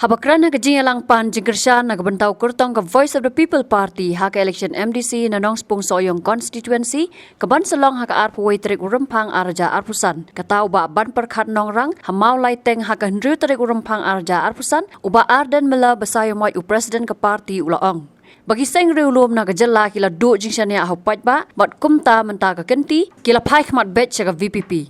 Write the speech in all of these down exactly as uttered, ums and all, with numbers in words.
Haba kren ha ka jingïalang pan jingkyrshan na ka bynta u kyrtong ka Voice of the People Party ha ka election M D C na Nongspung Sohiong Constituency, ka ban sa long ha ka arphew wei tarik u Rymphang arhajar arphew san, kata u Bah Banpyrkhat Nongrang, ha Mawlaiteng ha ka hynriew tarik u Rymphang arhajar arphew san, u Bah Ardent Miller Basaiawmoit u President ka party u la ong ba ki seng riewlum na ka jylla ki la duh jingshaniah ha u paidbah, bad kumta mynta ka kynti ki la phai khmat beit sha ka V P P.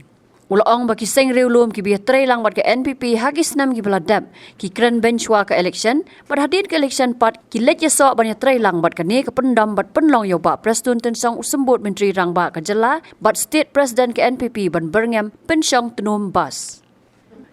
U la ong ba ki seng riewlum kiba ïatreilang bad ka N P P ha ki snem kiba la dep ki kren beiñ shuwa ka election, bad hadien ka election pat ki leit ïasoh ban ïatreilang bad kane ka pyndom bad pynlong ïa u Bah Prestone Tynsong u Symbud Myntri Rangbah ka jylla bad State President ka N P P ban byrngem pynshong tnum bus.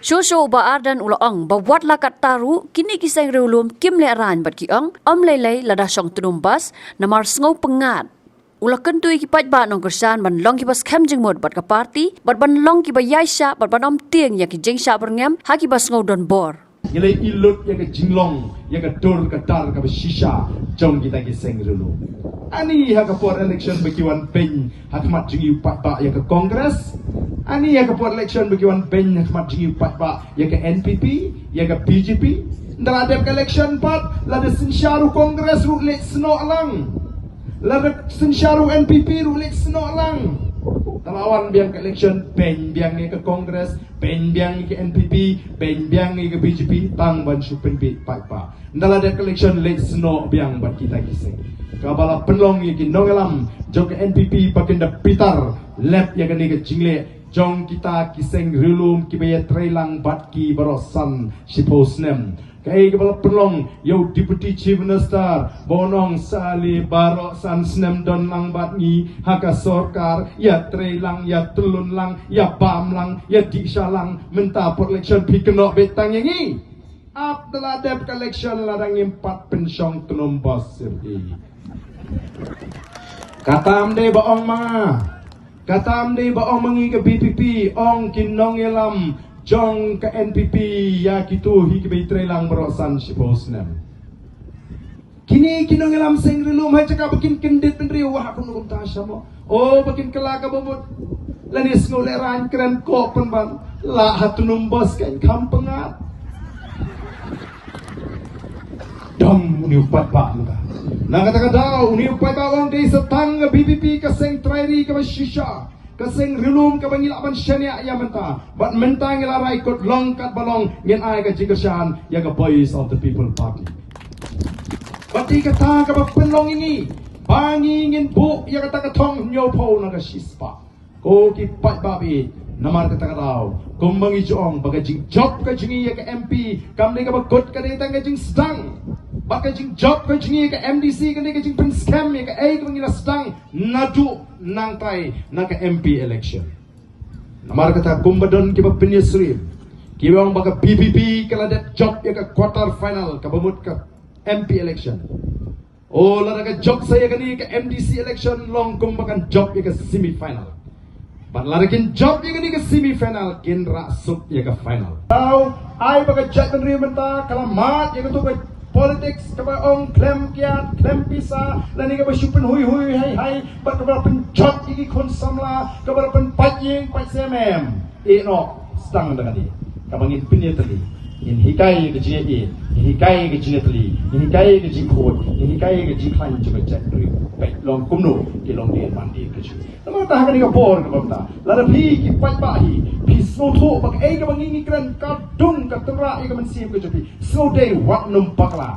Shuh shuh u Bah Ardent u la ong ba wat la katta ruh kine ki seng riewlum kim lehraiñ bad ki ong ym lei lei lada shong tnum bus, namar sngew pyngngad. U la kyntu ïa ki paidbah nongkyrshan ban long kiba skhem jingmut bad ka party, bad ban long kiba ïaishah, bad ban ym tieng ïa ki jingshah byrngem ha kiba sngew donbor. Ngi la ïohi lut ïa ka jinglong, ïa ka dur ka dar kaba shisha jong kita ki seng riewlum. Ani ha ka por election ba ki wan beiñ ha khmat jong ngi u paidbah ïa ka Congress? Ani ha ka por election ba ki wan beiñ ha khmat jong ngi u paidbah ïa ka N P P, ïa ka B J P? Ynda la dep ka election pat, lada synshar u Congress ruh leit snoh lang. Lada synshar u N P P ruh leit snoh lang. Te la wan biang ka election, beiñ biang ïa ka Congress, beiñ biang ïa ka N P P, beiñ biang ïa ka B J P, tang ban shu pynbiej paidbah. Ynda la dep ka election leit snoh biang bad kita ki seng. Kaba la pynlong ïa ki nongïalam jong ka N P P ba kin da bitar lep ïa kane ka jingleh jong kita ki seng riewlum kiba ïatreilang bad ki baroh san shiphew snem. Kaei kaba la pynlong ïa u Deputy Chief Minister ba u ong sa lei baroh san snem don lang bad ngi ha ka sorkar, ïatreilang, ïatyllun lang, ïabam lang, ïadih sha lang, mynta por election phi kynnoh beit tang ïa ngi. Ap da la dep ka election lada ngim pat pynshong tnum bus syrhi. Katam dei ba ong ma nga. Katam dei ba ong ma ngi ka V P P, ong ki nongïalam jong ka N P P ïa kito hi kiba ïatreilang baroh san shiphew snem. Kine ki nongïalam seng riewlum ha jaka ba kin kyndit bynriew wah kumno kumta sha mo. O ba kin kylla kaba mut. Lane sngew lehraiñ kren ko pynban. Lah ha tnum bus kan kham pyngngad. Dom une u paidbah mynta. Na kata ka daw une u paidbah u ong dei sa tang ka V P P ka seng trai ri kaba shisha. Ka seng riewlum kaba ngi lah ban shaniah ïa mynta. Bad mynta ngi la rai kut long katba long ngin ai ka jingkyrshan ïa ka Voice of the People Party. Bad dei kata kaba pynlong ïa ngi ba ngi ngin buh ïa kata ka thong hynñiewphew na ka shispah. Ko ki paidbah, namar kata ka daw kumba ngi ju ong ba ka jingjop ka jong ngi ïa ka M P kam dei kaba kut, ka dei tang ka jingsdang. Bad ka jingjop ka jong ngi ïa ka M D C ka dei ka jingpynskhem ïa kaei kaba ngi la sdang naduh nangtai na ka M P election. Namar kata kumba don kiba pynïasyriem, kiba ong ba ka V P P ka la dep jop ïa ka quarter final kaba mut ka M P election. O lada ka jop sa ïa kane ka M D C election long kumba kan jop ïa ka semi final. Bad lada kin jop ïa kane ka semi final kin rah suk ïa ka final. Tau ai ba ka jaitbynriew mynta ka la mad ïa kato ka politics kaba ong khlem kiad khlem pisa, lane kaba shu pynhui hui hai hai, bad kaba pynjot ïa ki khun samla, kaba pynpait ïing pait sem. Em, eh noh, sdang da kane. Kaba ngin pynïatylli, ngin hikai ïa ka jingïeit, ngin hikai ïa ka jingïatylli, ngin hikai ïa ka jingkhuid, ngin hikai ïa ka jingkhlaiñ jong ka jaitbynriew. Peit long kumno ki longdien mandien ka jong ngi. Namar kata ha kane ka por kaba mynta, lada phi ki paidbah hi phi sngewthuh ba kaei kaba ngi ngi kren ka dung ka tynrah ïa ka mynsiem ka jong phi, sngewdei wat nym bakla.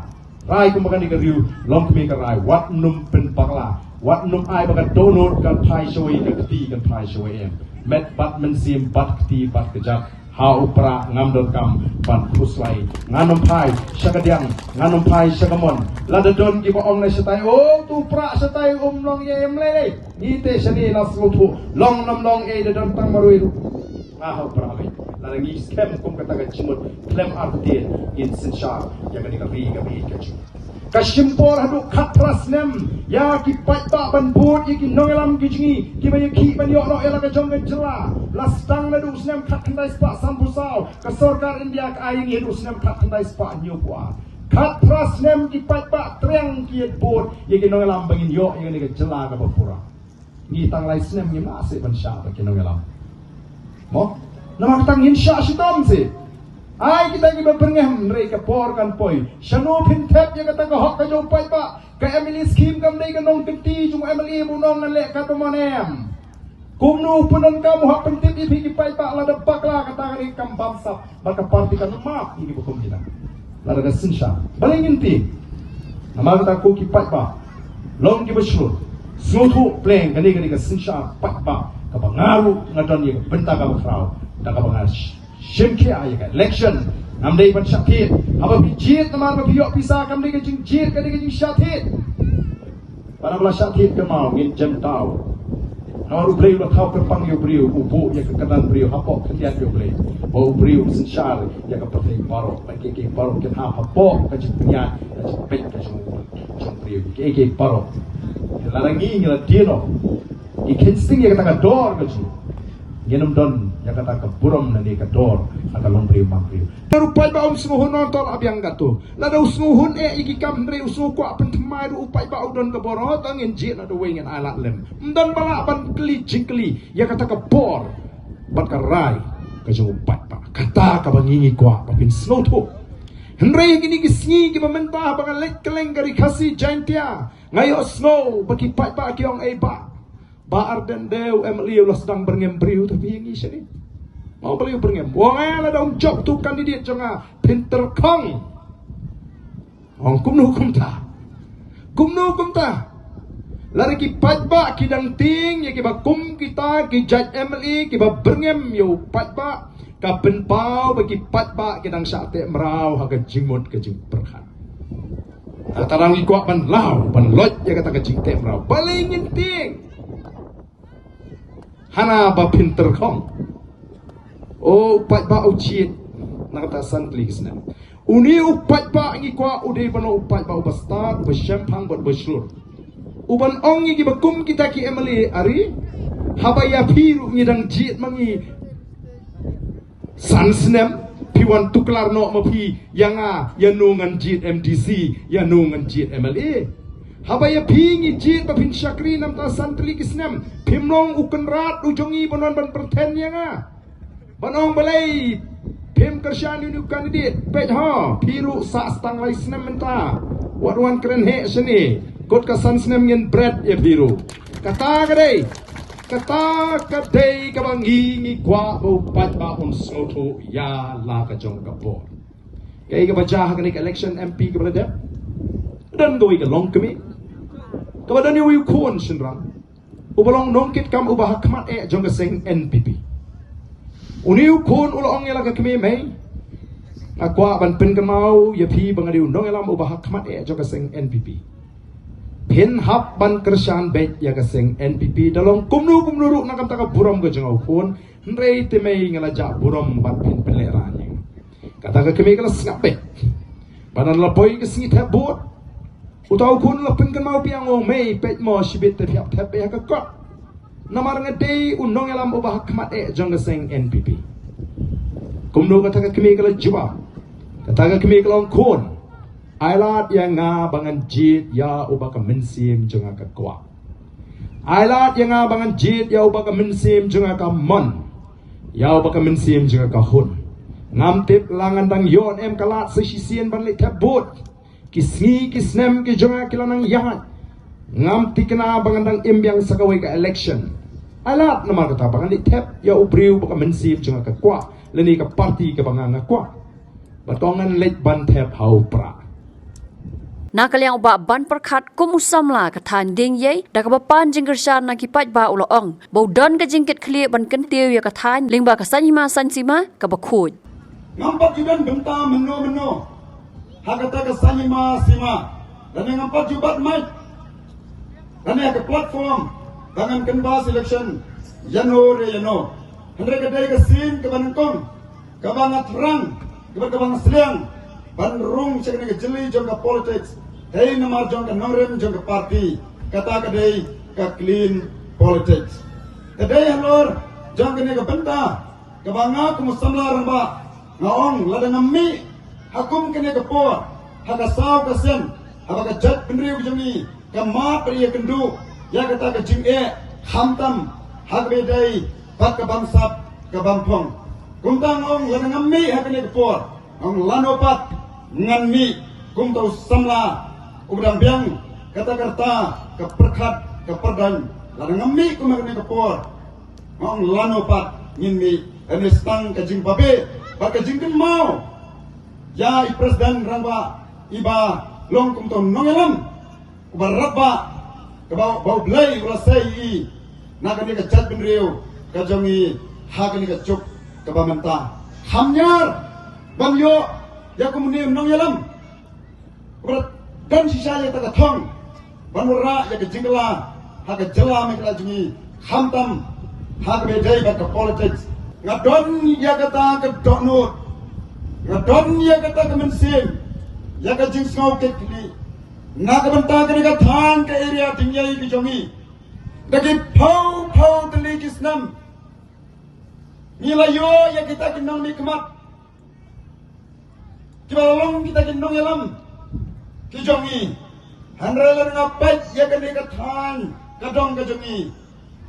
Rai kumba kane ka riew longkmie ka rai, wat nym pynbakla, wat nym ai ba ka dohnud kan phai shawei, ka kti kan phai shawei. Em, met bad mynsiem bad kti bad ka jait. Ha u Prah ngam donkam ban khuslai. Ngan ym phai sha ka diang, ngan ym phai sha ka mon. Lada don kiba ong na shatai, o tu u Prah shatai um long ei em lei lei. Ngi te shane la sngewthuh, long nam long ei da don tang marwei ruh. Nga ha u Prah beit. Lada ngi skhem kum kata ka jingmut khlem artatien ngin synshar ïa kane ka ri kaba ïeit ka jong ngi. Ka shim por haduh khatphra snem ïa ki paidbah ban bud ïa ki nongïalam ki jong ngi kiba ïakhih ban ïoh noh ïa la ka jong ka jylla. La sdang naduh u snem khatkhyndai spah sanphew saw, ka sorkar India ka ai ïa ngi haduh u snem khatkhyndai spah hynñiewphew ar. Khatphra snem ki paidbah triang ki ïa bud ïa ki nongïalam ba ngin ïoh ïa kane ka jylla kaba pura. Ngi tang lai snem ngim lah seh ban shah bad ki nongïalam. Mo? Namar kata ngin shah shitom seh. Ai kita kiba byrngem, hynrei ka por kan poi. Shano phin thep ïa kata ka hok ka jong u paidbah? Ka M L A scheme kam dei ka nongkynti jong u M L A ba u ong ngan leh katba mon em. Kumno u pyndonkam u hap pyntip ïa phi ki paidbah? Lada bakla kata ka dei kam bamsap bad ka party kan map ïa kiba kum kita. Lada ka synshar, balei ngin tieng? Namar kata ko ki paidbah, long kiba shlur, sngewthuh pleng, kane ka dei ka synshar paidbah kaba nga ruh nga don ïa ka bynta kaba khraw da kaba nga sh- shim khia ïa ka election. Ngam dei ban shah thied. Haba phi jied namar ba phi ïoh pisa kam dei ka jingjied, ka dei ka jingshah thied. Ba haba la shah thied ka maw ngin jem taw. Namar U Blei u la thaw kyrpang ïa u briew, u buh ïa ka kyrdan briew hapoh khyndiat ïa U Blei, ba u briew un synshar ïa ka pyrthei baroh, ba kiei kiei baroh kin hap hapoh ka jingpynïaid, ka jingpeit ka jong, jong u briew, kiei kiei baroh. Lada ngi ngi la dien noh, ngi khein sting ïa kata ka dor ka jong, ngin ym don ïa kata ka burom lane ka dor ha ka longbriew manbriew. Te u paidbah um sngewhun noh, to la biang katto. Lada u sngewhun eh ïa ki kam, hynrei u sngewkwah pynthymmai ruh u paidbah u don ka bor, to ngin jied noh da uwei, ngin ai lad lem. Ym don ba lah ban kylli jingkylli ïa kata ka bor bad ka rai ka jong u paidbah. Kata kaba ngi ngi kwah ba phin sngewthuh. Hynrei ha kine ki sngi kiba mynta, haba nga leit kylleng ka Ri Khasi Jaintia, nga ïohsngew ba ki paidbah ki ong, ei bah, Bah Ardent de, u M L A u la sdang byrngem briew, te phi ïa ngi shane. Mo balei u byrngem? U ong eh, lada um jop utu u candidate jong nga phin tyrkhong. Ong kumno kumta? Kumno kumta? Lada ki paidbah ki dang tieng ïa kiba kum kita ki jait M L A kiba byrngem ïa u paidbah, ka pynpaw ba ki paidbah ki dang shah teh mraw ha ka jingmut ka jingpyrkhat. Kata dang ngi kwah ban law, ban loit ïa kata ka jingteh mraw. Balei ngin tieng? Hana ba phin tyrkhong. O, u paidbah u jied na kata san tylli ki snem. Une u paidbah ngi kwah u dei ban long u paidbah uba stad, uba shemphang bad uba shlur. U ban ong ïa kiba kum kita ki M L A, ari, haba ïa phi ruh ngi dang jied ma ngi san snem, phi wan tuklar noh ma phi ïa nga, ïano ngan jied M D C, ïano ngan jied M L A. Haba ïa phi ngi jied ba phin shakri namar ta san tylli ki snem, phim long u kynrad u jong ngi ban wan ban pyrthen ïa nga, ban ong balei phim kyrshan ïa une u candidate. Peit ho, phi ruh sah stang lai snem mynta, wat wan kren heh shane. Kut ka san snem ngin bret ïa phi ruh. Kata ka dei, kata ka dei kaba ngi ngi kwah ba u paidbah un sngewthuh ïa la ka jong ka por. Kaei kaba jia ha kane ka election M P kaba la dep? Don kawei ka longkmie kaba don ïa uwei u khun shynrang uba long nongkitkam uba ha khmat eh jong ka seng N P P. Une u khun u la ong ïa la ka kmie, mei, nga kwah ban pynkynmaw ïa phi ba nga dei u nongïalam uba ha khmat eh jong ka seng N P P. Phin hap ban kyrshan beit ïa ka seng N P P, da long kumno kumno ruh na ka bynta ka burom ka jong u khun. Hynrei te mei, nga la jah burom ban phin pynlehraiñ ïa nga. Kata ka kmie ka la sngap beit. Bad haba la poi ka sngi thep vote, uta u khun u la pynkynmaw biang, ong, mei, peit mo, shibit te phi hap thep beit ha ka kot. Namar nga dei u nongïalam uba ha khmat eh jong ka seng N P P. Kumno kata ka kmie ka la jubab? Kata ka kmie ka la ong, khun, ai lad ïa nga ba ngan jied ïa uba ka mynsiem jong nga ka kwah. Ai lad ïa nga ba ngan jied ïa uba ka mynsiem jong nga ka mon, ïa uba ka mynsiem jong nga ka hun. Ngam tip la ngan dang ïoh ne em ka lad sa shisien ban leit thep vote. Ki sngi ki snem ki jong nga ki la nang ïaid. Ngam tikna ba ngan dang im biang sa kawei ka election. Ai lad namar kata ba ngan leit thep ïa u briew ba ka mynsiem jong nga ka kwah, lane ka party kaba nga nga kwah. Bad to ngan leit ban thep ha u Prah. Na ka liang u Bah Banpyrkhat kum u samla ka thaiñ Diengiei, da kaba pan jingkyrshan na ki paidbah, u la ong ba u don ka jingkitkhlieh ban kyntiew ïa ka thaiñ lyngba ka saiñ hima saiñ sima kaba khuid. Ngam pat ju don bynta mynno mynno ha kata ka saiñ hima sima, lane ngam pat ju bat mic, lane ha ka platform ba ngan canvass election ïano re ïano. Hynrei ka dei ka sien kaba nyngkong kaba nga thrang, kaba, kaba nga sliang ban rung sha kane ka jylli jong ka politics, dei namar jong ka nongrim jong ka party, kata ka dei ka clean politics. Ka dei halor jong kane ka bynta kaba nga kum u samla rangbah nga ong, lada ngam mih ha kum kane ka por ha ka saw ka sien, haba ka jaitbynriew ka jong ngi ka mad bad ïakynduh ïa kata ka jingeh, khamtam ha kaba ïadei bad ka bamsap ka bamphong. Kumta nga ong lada ngam mih ha kane ka por, nga ong lano pat ngan mih kum uta u samla uba dang biang kata ka rta, ka pyrkhat, ka pyrdain. Lada ngam mih kum ha kane ka por, nga ong lano pat ngin mih. Kane tang ka jingbabe bad ka jingkynmaw ïa i President Rangbah iba long kum uta u nongïalam uba radbah, kaba, ba U Blei u la sei ïa i na kane ka jaitbynriew ka jong ngi ha kane ka juk kaba mynta. Kham ñiar ban ïoh ïa kumne u nongïalam uba don shisha ïa kata ka thong ban wanrah ïa ka jingkylla ha ka jylla Meghalaya jong ngi, khamtam ha kaba ïadei bad ka politics. Nga don ïa kata ka dohnud, nga don ïa kata ka mynsiem, ïa ka jingsngew kit khlieh na ka bynta kane ka thaiñ, ka area Dingiei ka jong ngi. Da ki phew phew tylli ki snem ngi la ïoh ïa kita ki nongmihkhmat kiba long kita ki nongïalam ki jong ngi. Hynrei lada nga peit ïa kane ka thaiñ ka dong ka jong ngi,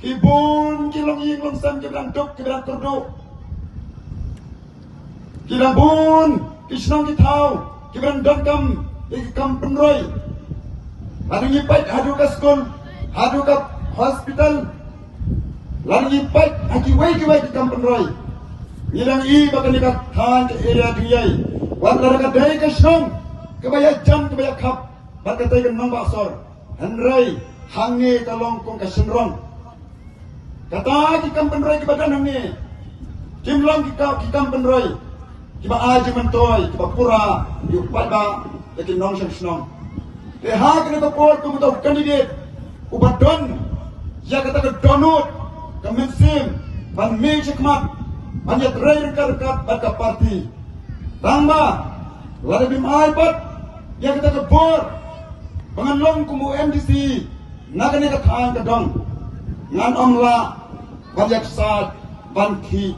ki bun ki longïing longsem kiba dang duk, kiba dang kyrduh. Ki dang bun ki shnong ki thaw kiba dang donkam ïa ki kam pynroi. Lada ngi peit haduh ka skul, haduh ka hospital, lada ngi peit ha kiwei kiwei ki kam pynroi, ngi dang i ba kane ka thaiñ, ka area Dingiei, wat lada ka dei ka shnong kaba ïajan, kaba ïakhap bad katei ka nongbah sor, hynrei hangne ka long kum ka shynrong. Kata ki kam pynroi kiba don hangne kim long ki ka, ki kam pynroi kiba ai jingmyntoi, kiba pura ïa u paidbah, ïa ki nongshong shnong. Te ha kane ka por, kum uta u candidate uba don ïa kata ka dohnud, ka mynsiem ban mih shakhmat, ban ïatrei ryngkat ryngkat bad ka party. Tangba lada bym ai pat ïa kata ka bor ba ngan long kum u MDC na kane ka thaiñ ka dong, ngan ym lah ban ïaksaid ban khih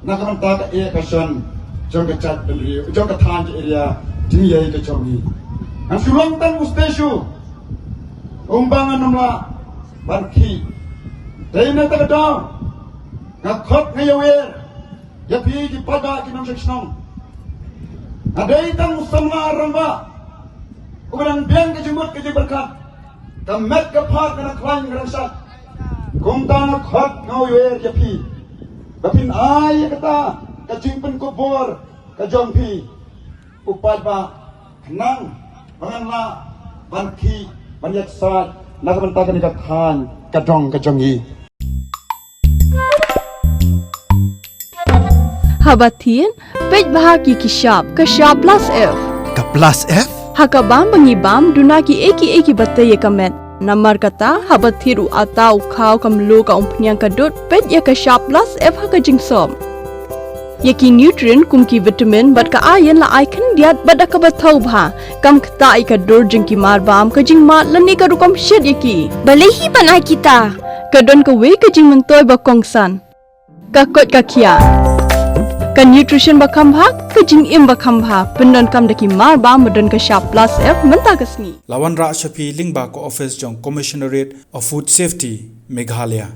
na ka bynta ka eh ka shon jong ka jaitbynriew, jong ka thaiñ, ka area Dingiei ka jong ngi. Ngan shu long tang u statue, kumba ngan ym lah ban khih. Dei na kata ka daw nga khot, nga ïawer ïa phi ki paidbah, ki nongshong shnong. Nga dei tang u samla rangbah uba dang biang ka jingmut ka jingpyrkhat, ka met ka phad ka dang khlaiñ ka dang shad. Kumta nga khot, nga ïawer ïa phi ba phin ai ïa kata ka jingpynkup bor ka jong phi, u paidbah, khnang ba ngan lah ban khih, ban ïaksaid na ka bynta kane ka thaiñ ka dong ka jong ngi. Haba thied, peit bha ki, ki shap, ka shap plus F. Ka plus F? Ha ka bam ba ngi bam, duna kiei kiei kiba tei ïa ka met. Namar kata, haba thied u atta, u khaw, ka mluh, ka umphniang, ka dud, peit ïa ka shap plus F ha ka jingsop. Ïa ki nutrient kum ki vitamin bad ka iron la ai khyndiat bad da kaba thaw bha. Kam ktah ïa ka dur jong ki marbam, ka jingmad lane ka rukom shet ïa ki. Balei hi ban ai kita? Ka don kawei ka jingmyntoi ba kongsan. Ka koit ka khiah. Ka nutrition ba kham bha, ka jingim ba kham bha. Pyndonkam da ki marbam ba don ka shap plus F mynta ka sngi. La wanrah sha phi lyngba ka office jong Commissionerate of Food Safety, Meghalaya.